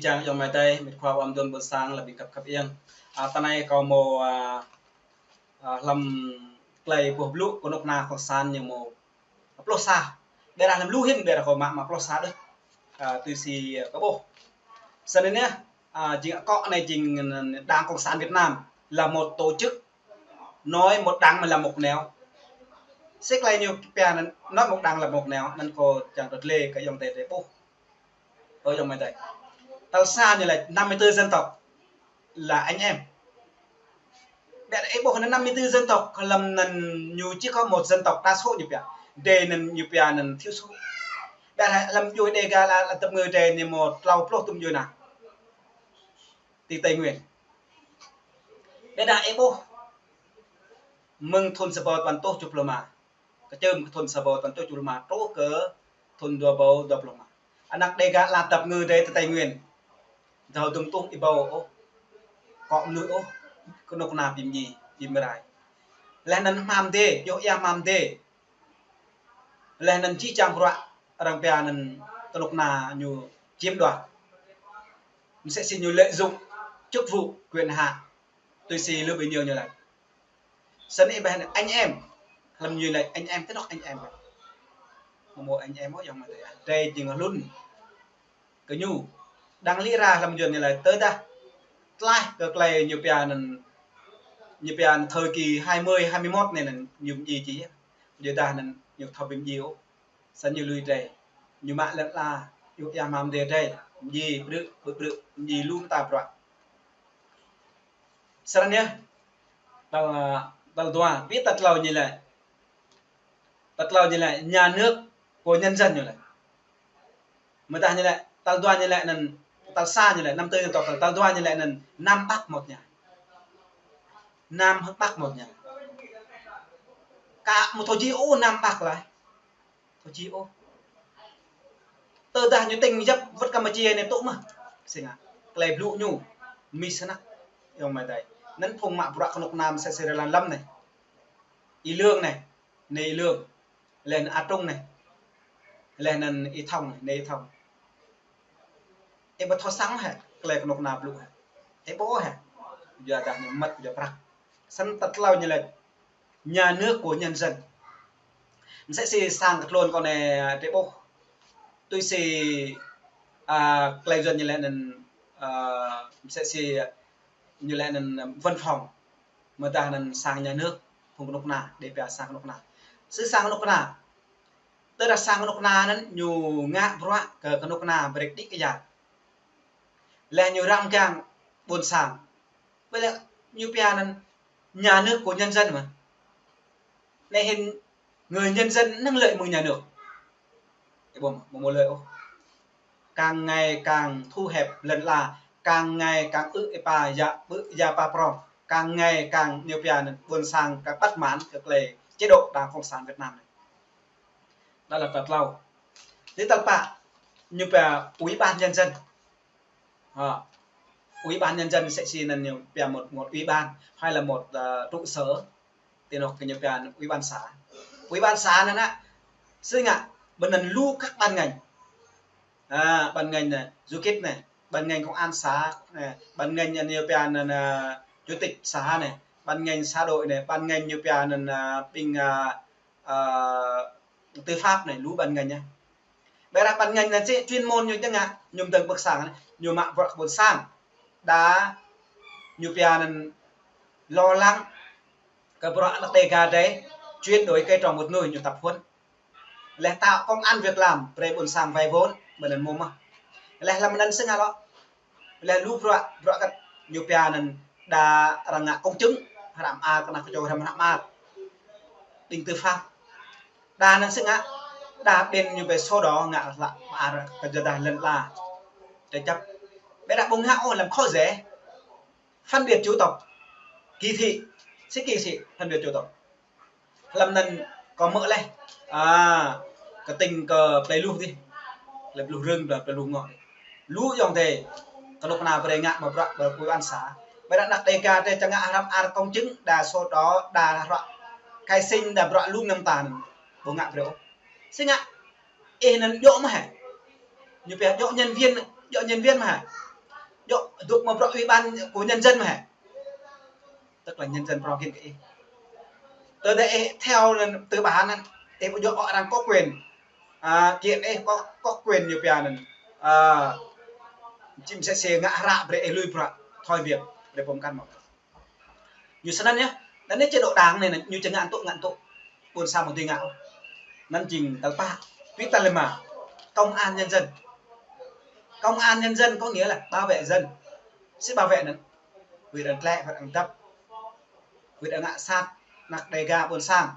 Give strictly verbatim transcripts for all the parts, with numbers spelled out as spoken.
Čang yŏng amai adơi, mĭt khua ƀôn dôn ƀôn sang, lăp ƀing khăp khăp iăng. A, tơ anai kâo hmâo, a, a, hlăm klei boh blŭ kơnuk kơna kông sản ñu hmâo pluh sa. Ƀiădah hlăm lu hĭn, ƀiădah kâo mă, mă pluh sa đôč. A, tui si, a, kâo ƀuh. Snăn anai, a, jing akŏ anai jing, a, Đảng Cộng sản Việt Nam là một tổ chức, nói một đằng mà làm một nẻo. Sĭt klei ñu pia anăn nói một đằng làm một nẻo, anăn kâo čang trŭt lĕ kơ yŏng adơi drei ƀuh. Ơ yŏng amai adơi. Tal sa ñu lač năm mươi tư dân tộc là anh em. Ƀiădah ih ƀuh anăn năm mươi tư dân tộc, hlăm anăn ñu chỉ có một dân tộc đa số ñu pia. Drei anăn ñu pia anăn thiểu số. Ƀiădah hlăm djuê Đêga lĕ, lĕ tơpă ngơ drei anei hmâo tlâo pluh tơm djuê ană ti Tây Nguyên. Ƀiădah ih ƀuh mơ̆ng thŭn sa êbâo tơpăn êtuh tơjuh pluh êma, kơčơm kơ thŭn sa êbâo tơpăn êtuh tơjuh pluh êma truh kơ thŭn dua êbâo dua pluh êma, anak Đêga lĕ tơpă ngơ drei ti Tây Nguyên, dŏ dŭm tuh ih ƀuh ôh, kŏ mơnuih ôh, kơnuk kơna bi mdjiê, bi mrai. Leh anăn hmam dê, yua ia hmam dê. Leh anăn jih jang bruă arăng pia anăn kơnuk kơna ñu chiếm đoạt. Msĕ si ñu lợi dụng chức vụ quyền hạn, tui si lu ƀing ñu ñu lač. Snăn ih ƀuh anăn anh em. Hlăm ñu lač anh em, tơdah anh em. Hmâo anh em ôh yŏng amai adơi. Drei jing hlŭn kơ ñu. Đang lĭ ra hlăm yuăn anei lĕ tơdah tlaih kơ klei ñu pia anăn, ñu pia anăn thời kỳ hai mươi, hai mươi mốt anei anăn ñu mdjiê či. Yua dah anăn ñu thâo bi mdjiê ôh. Snăn ñu lui drei. Ñu mă lăn ala, yua ia hmam dê drei. Mdjiê ƀrư̆, ƀrư̆, ƀrư̆, mdjiê lu mta bruă. Snăn yơh. Tal, tal dua, ƀiădah tal tlâo ñu lač. Tal tlâo ñu lač nhà nước của nhân dân ñu lač. Mơ̆ dah ñu lač, tal dua ñu lač anăn, tal sa ñu lač, năm tư dân tộc, tal dua ñu lač anăn Nam Bắc một nhà. Nam Bắc một nhà. Ka mơ̆ thâo jih ôh Nam Bắc lĕ. Thâo jih ôh. Tơdah ñu tĭng djăp wơ̆t Campuchia anei tŭ mơ̆. Snăn. Klei blŭ ñu. Mi snăk. Yŏng amai adơi. Anăn phung mă bruă kơnuk kơna msĕ si rơlan lăm anei. Y Lương anei. Anei Y Lương. Leh anăn A Trung anei. Leh anăn Y Thông anei. Anei Y Thông. Ih ƀu thâo săng hĕ, klei kơnuk kơna blŭ hĕ. Ih ƀuh hĕ. Yua dah ñu măt yua prăk. Snăn tal tlâo ñu lač nhà nước của nhân dân. Msĕ si sang kơ tluôn kâo anei, a, drei ƀuh. Tui si, a, klei yuăn ñu lač anăn, a, msĕ si ñu lač anăn văn phòng. Mơ̆ dah anăn sang nhà nước, phung kơnuk kơna, drei pia sang kơnuk kơna. Sĭt sang kơnuk kơna. Tơdah sang kơnuk kơna anăn ñu ngă bruă kơ kơnuk kơna brei đĭ kyar. Leh ñu răng mgang ƀuôn sang. Ƀiădah ñu pia anăn nhà nước của nhân dân mơ̆. Anei hĭn người nhân dân năng lợi mơ̆ng nhà nước. Ih ƀuh mơ̆, mơ̆ mơ̆ lợi ôh. Càng ngày càng thu hẹp lăn ala, càng ngày càng ư̆ êpa, ia ƀư̆, ia ƀă prŏng, càng ngày càng ñu pia anăn ƀuôn sang kơ bất mãn kơ klei chế độ Đảng Cộng sản Việt Nam anei. Đó là tal tlâo. Ti tal pă, ñu pia Ủy ban Nhân dân. Ha. Ủy ban Nhân dân msĕ si anăn ñu pia một, một ủy ban, hay là một, à, trụ sở. Ti anôk kơ ñu pia anăn Ủy ban xã. Ủy ban xã anăn ană, sĭt ngă, ƀơi anăn lu các ban ngành. À, ban ngành anei, du kích anei, ban ngành công an xã anei, ban ngành anăn ñu pia anăn, à, chủ tịch xã anei, ban ngành xã đội anei, ban ngành ñu pia anăn, à, ƀing, à, à, tư pháp anei, lu ban ngành anei. Ƀiădah ban ngành anăn sĭt chuyên môn ñu čang ngă, ñu mdơ̆ng pơ sang anei, ñu mă bruă kơ ƀuôn sang. Đa ñu pia anăn lo lắng kơ bruă anak Đêga drei, chuyển đổi cây trồng vật nuôi ñu tập huấn. Leh tạo công ăn việc làm, brei ƀuôn sang vay vốn, ƀơi anăn mơ̆ mơ̆. Leh hlăm anăn sĭt ngă lŏ. Leh lu bruă, bruă kơ ñu pia anăn đa arăng ngă công chứng, hră mơar, kơ anăn kơ čô hrăm hră mơar. Ƀing tư pháp. Đa anăn sĭt ngă, đa ƀing ñu ƀơi sổ đỏ ngă hlăk mơar kơ yua dah lăn ala. Tơ čăp. Ƀiădah ƀu ngă ôh hlăm khó dễ. Phân biệt chủng tộc, kỳ thị, sĭt kỳ thị, phân biệt chủng tộc. Hlăm anăn kâo mơ̆ leh. À, kơ tĭng kơ plei Luh dih. Plei Luh Rưng, plei Luh Ngŏ dih. Lu yŏng adơi, kơnuk kơna brei ngă mă bruă ƀơi Ủy ban xã. Ƀiădah anak Đêga drei čang ngă hră mơar công chứng, đa sổ đỏ, đa hră khai sinh, đa bruă lu mơnăm ta anăn. Ƀu ngă brei ôh. Sĭt ngă, ih anăn djŏ mơ̆ hĕ. Ñu pia djŏ nhân viên, djŏ nhân viên mơ̆ hĕ. Dŏ dŏ mă bruă ủy ban của nhân dân mă hă? Tức là nhân dân prong hĭn kơ ih. Tơdah ih theo tư bản anŭn, ih ƀu djơ̆ ôh arăng có quyền. À, kiện ih có, có quyền ñu pia anŭn. À, či mơsĕ si ngă hră brơi ih lui bruă, thôi việc, brơi pơm kăn mă. Ñu snăn yơh. Anŭn yơh chế độ đảng anai, ñu či ngă tŭ, ngă tŭ. Ƀôn sang ƀu dưi ngă. Anŭn jing tal pă. Pi tal lima. Công an nhân dân. Công an nhân dân có nghĩa là bảo vệ dân. Sĭ bảo vệ anŭn. Huĭ arăng tlĕ, huĭ arăng dăp. Huĭ arăng ngă sat, anăk Đêga ƀôn sang.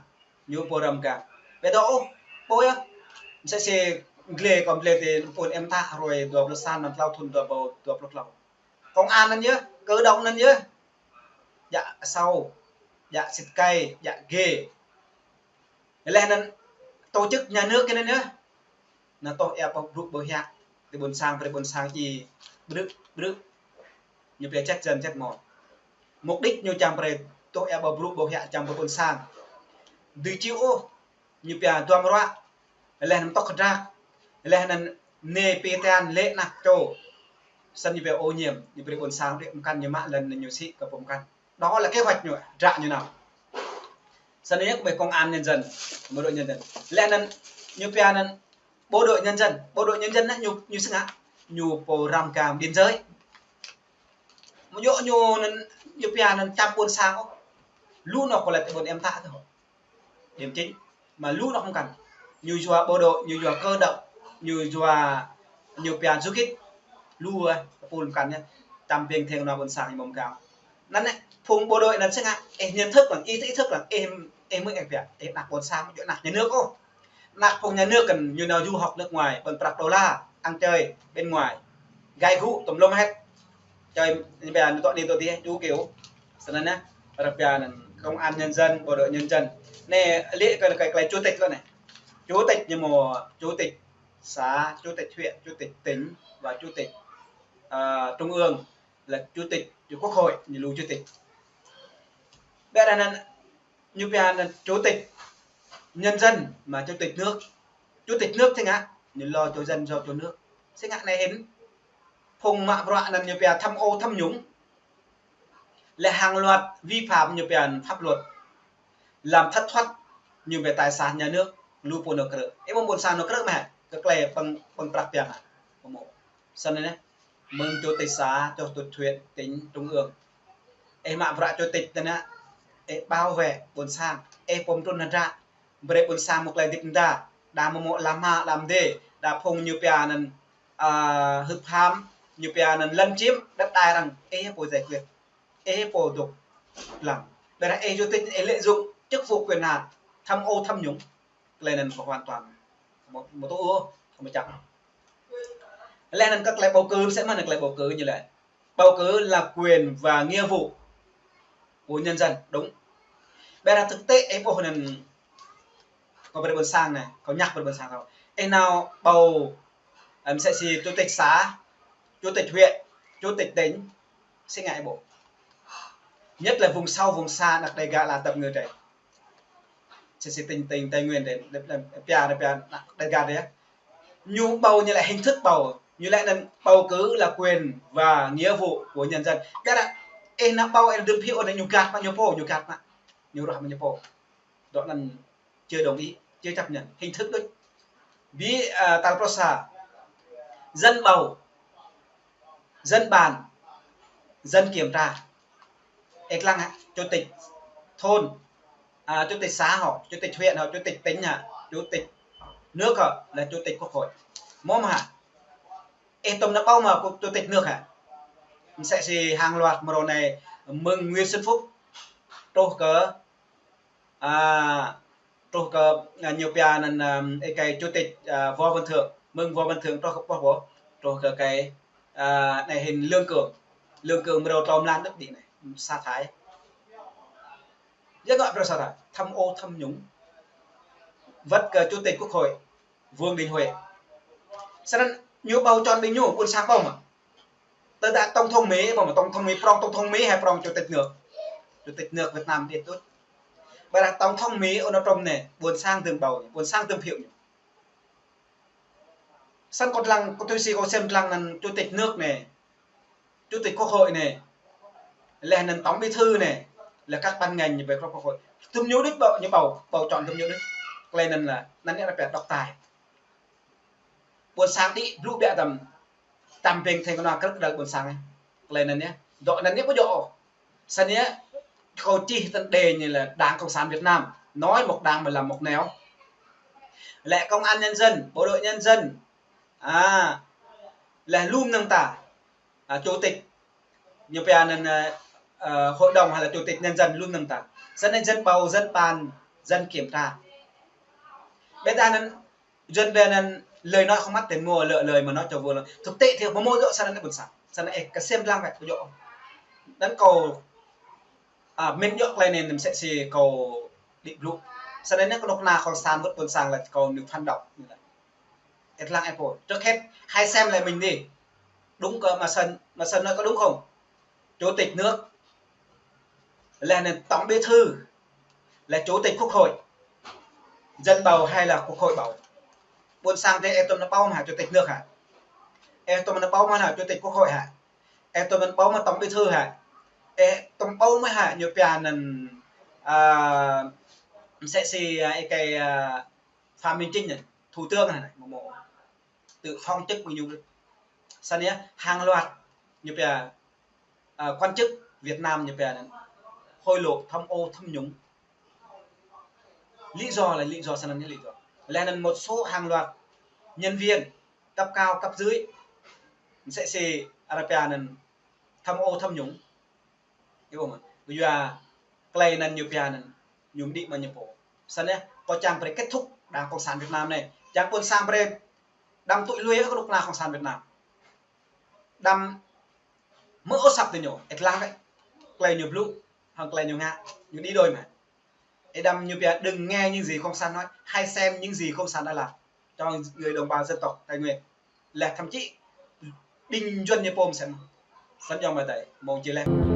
Ñu pô răm gah. Ƀiă dŏ ôh, pô yơh. Mơsĕ si gleh kơ gleh ti pô em ta hrơi dua pluh sa, năm tlâo thŭn dua rơbâo dua pluh tlâo. Công an anŭn yơh, cơ động anŭn yơh. Djă Asau, djă Sĭt Kai, djă Gê. Laih anŭn tổ chức nhà nước kơ anŭn yơh. Anŭn tŏh ia ƀu brŭ ƀu hiăk, ti ƀôn sang, brơi ƀôn sang či brư̆, brư̆. Ñu pia čăt jăn čăt mơ̆n. Mục đích ñu čang brơi tŏh ia ƀu brŭ ƀu hiăk čang brơi ƀôn sang. Dưi či ôh, ñu pia duăm ruă. Laih anŭn tŏk kơdrăk. Laih anŭn nê pê tan lĕ anăk čô. Snăn ñu pia ô nhiễm, ñu brơi ƀôn sang đĭ pơm kăn ñu mă lŏn anŭn ñu sĭ kơ pơm kăn. Đó là kế hoạch ñu, hdră ñu nao. Snăn yơh kơ ƀing công an nhân dân, bộ đội nhân dân. Laih anŭn ñu pia anŭn bộ đội nhân dân, bộ đội nhân dân anŭn ñu, ñu sĭ ngă, ñu pô răm gah biên giới. Mơ̆ ñu, ñu anŭn, ñu pia anŭn čăm ƀôn sang ôh. Lu anŏ kơ lĕ ti ƀôn em ta tơ. Điểm chính. Mă lu anŏ pơm kăn. Ñu yua bộ đội, ñu yua cơ động, ñu yua, ñu pia du kích. Lu, ơ, pơm kăn yơh. Čăm ƀing theng nao ƀôn sang ñu mơ̆ng gao. Anŭn anai, phung bộ đội anŭn sĭ ngă, ih nhận thức lăng, ih ý thức lăng, ih, ih mơ̆ ih pia, ih anăk ƀôn sang, ih anăk nhà nước ôh. Anăk phung nhà nước kăn ñu nao du học nước ngoài, ƀơ̆ng prăk đô la, ăn chơi bên ngoài. Gai gŭ tùm lum hết. Čơi ñu pia ñu tŏ anai tŏ adih, đủ kiểu. Snăn anai, arăng pia anŭn công an nhân dân, bộ đội nhân dân. Anai, lĕ kơ, kơ, kơ chủ tịch lŏ anai. Chủ tịch ñu mơ̆, chủ tịch xã, chủ tịch huyện, chủ tịch tỉnh và chủ tịch, ờ, trung ương là chủ tịch, chủ quốc hội, ñu lu chủ tịch. Ƀiă anŭn, ñu pia anŭn chủ tịch nhân dân mă chủ tịch nước. Chủ tịch nước sĭ ngă, ñu lo cho dân do cho nước. Sĭ ngă anai hĭn. Phung mă bruă anŭn ñu pia tham ô tham nhũng. Laih hàng loạt vi phạm ñu pia pháp luật. Làm thất thoát ñu pia tài sản nhà nước. Lu pô nao krư̆. Ih mơ̆ ƀôn sang nao krư̆ mơ̆ hă? Kơ klei ƀơ̆ng, ƀơ̆ng prăk biă mă. Pơmô. Snăn anai. Mơ̆ng chủ tịch xã, chủ tịch huyện, tỉnh, trung ương. Ih mă bruă chủ tịch tơ anai, ih bảo vệ ƀôn sang, ih pơm trŭn hơdră, brơi ƀôn sang mơ̆ klei dĭp mơda, đa mơ̆ mơ̆ lăm hă, lăm dê, đa phung ñu pia anŭn, à, hưp ham, ñu pia anŭn lấn chiếm đất đai arăng, ih pô giải quyết, ih pô dŏ lăng. Ƀiă ih chủ tịch, ih lợi dụng chức vụ quyền hạn, tham ô tham nhũng. Klei anŭn kơ hoàn toàn. Mơ̆, mơ̆ tŭ ôh, mơ̆ čăk. Laih anŭn kơ klei bầu cử, sĭ mơ̆n klei bầu cử ñu lĕ. Bầu cử là quyền và nghĩa vụ của nhân dân, đúng. Ƀiă thực tế, ih ƀuh anŭn, kơ brơi ƀôn sang anai, kơ ñăk brơi ƀôn sang kâo. Ih nao bầu, ơ, mơsĕ si chủ tịch xã, chủ tịch huyện, chủ tịch tỉnh, sĭ ngă ih ƀuh. Nhất là vùng sâu, vùng xa, anăk Đêga lă tơpă ngơ trei. Sĭ sĭ tỉnh, tỉnh Tây Nguyên dih, đe, đe, pia, đe pia, Đêga dih. Ñu bầu ñu lĕ hình thức bầu, ñu lĕ anŭn bầu cử là quyền và nghĩa vụ của nhân dân. Ƀiă ih nao bầu ih đơ̆m phiếu anŭn ñu găt mă, ñu pô, ñu găt mă. Ñu ruah mă ñu pô. Dŏ anŭn chưa đồng ý, chưa chấp nhận, hình thức đôč. Ƀiă, à, tal pluh sa. Dân bầu, dân bàn, dân kiểm tra. Ih lăng hă, chủ tịch thôn, à, chủ tịch xã hŏ, chủ tịch huyện hŏ, chủ tịch tỉnh hŏ, chủ tịch nước hŏ, là chủ tịch quốc hội. Mơ̆ hă? Ih tŭm nao bầu mă chủ tịch nước hă? Mơsĕ si hàng loạt mơ̆ ră anai mơ̆ng Nguyễn Xuân Phúc truh kơ, à, truh kơ, à, ñu pia anŭn, à, ih kơi chủ tịch, à, Võ Văn Thưởng, mơ̆ng Võ Văn Thưởng truh kơ pô, truh kơ kơi, à, anai hĭn Lương Cường. Lương Cường mơ̆ ră tlâo mlan đôč đĭ anai, sa thải. Yua ngă bruă sa thải, tham ô tham nhũng. Wăt kơ chủ tịch quốc hội Vương Đình Huệ. Snăn ñu bầu chọn ƀing ñu, ƀôn sang bầu mă. Tơdah tổng thống Mỹ, bầu mă tổng thống Mỹ, prong tổng thống Mỹ hay prong chủ tịch nước. Chủ tịch nước Việt Nam điêt đôč. Ƀiă tổng thống Mỹ Donald Trump anai, ƀôn sang dưm bầu, ƀôn sang dưm phiếu ñu. Snăn kâo lăng, kâo tui si kâo sem lăng anŭn chủ tịch nước anai. chủ tịch quốc hội anai, laih anŭn tổng bí thư anai, laih các ban ngành ñu ƀơi khối quốc hội. Tơm ñu đôč bầu, ñu bầu, bầu chọn tơm ñu đôč. Tơlơi anŭn lĕ, anŭn yơh ră pĕ độc tài. Ƀôn sang đĭ blŭ biă tăm, tăm ƀing theng kơnua krư̆ kơđăl ƀôn sang anai. Tơlơi anŭn yơh. Dŏ anŭn yơh ƀu djơ̆ ôh. Snăn yơh, kâo čih tơ̆n đe ñu lĕ Đảng Cộng sản Việt Nam nói một đằng mà làm một nẻo. Lĕ Công an Nhân dân, Bộ đội Nhân dân, à, laih lŏm anŭn ta, à, chủ tịch, ñu pia anŭn, à, à, hội đồng hay là chủ tịch nhân dân lŏm anŭn ta. Dân anŭn dân bầu, dân bàn, dân kiểm tra. Ƀiădah anŭn dân ƀiă anŭn lời nói không mất tiền mua, lơ-, lời mà nói cho vừa lòng. Thực tế thì ƀu hmâo djơ̆ snăn anŭn ƀôn sang. Snăn ih kơsem lăng wĕ ƀu djơ̆. Anŭn kâo, à, mĭn djơ̆ tơlơi anai msĕ si kâo đĭ blŭ. Snăn anŭn kơnuk kơna Cộng sản wơ̆t ƀôn sang lĕ kâo nư phản động. Ih lăng ih pô. Trước hết, hãy xem lại mình đi. Đúng cơ mà Sơn, mà Sơn nói có đúng không? Chủ tịch nước, laih anŭn tổng bí thư, laih chủ tịch quốc hội. Dân bầu hay là quốc hội bầu? Ƀôn sang tơ ih tơm anŭn bầu mă hă chủ tịch nước hă? Ih tơm anŭn bầu mă hă chủ tịch quốc hội hă? Ih tơm anŭn bầu mă tổng bí thư hă? Ih tơm bầu mă hă ñu pia anŭn, à, msĕ si, à, ih kơ, à, Phạm Minh Chính anai, thủ tướng anai, mơ̆ mơ̆. Tự phong chức ƀing ñu. Snăn yơh, hàng loạt ñu pia, à, quan chức Việt Nam ñu pia anŭn hối lộ, tham ô, tham nhũng. Lý do là lý do snăn yơh, lý do. Laih anŭn một số hàng loạt nhân viên cấp cao, cấp dưới, msĕ si arăng pia anŭn tham ô, tham nhũng. Ih ƀuh mơ̆? Yua tơlơi anŭn ñu pia anŭn, ñu mơ̆ đĭ mă ñu pô. Snăn yơh, kâo čang brơi kết thúc Đảng Cộng sản Việt Nam anai. Čang ƀôn sang brơi đăm tui lui kơnuk kơna Cộng sản Việt Nam. Đăm mơ̆ ôh săp tơ ñu, ih lăng wĕ. Tơlơi ñu blŭ, hăng tơlơi ñu ngă, ñu đi đôi mà. Ih đăm ñu pia đừng nghe những gì Cộng sản nói, hãy xem những gì Cộng sản đã làm cho người đồng bào dân tộc Tây Nguyên. Laih thậm chí ƀing Yuăn ñu pô mơ̆n. Snăn yơh mơ̆ tơi, mơ̆ng či laih.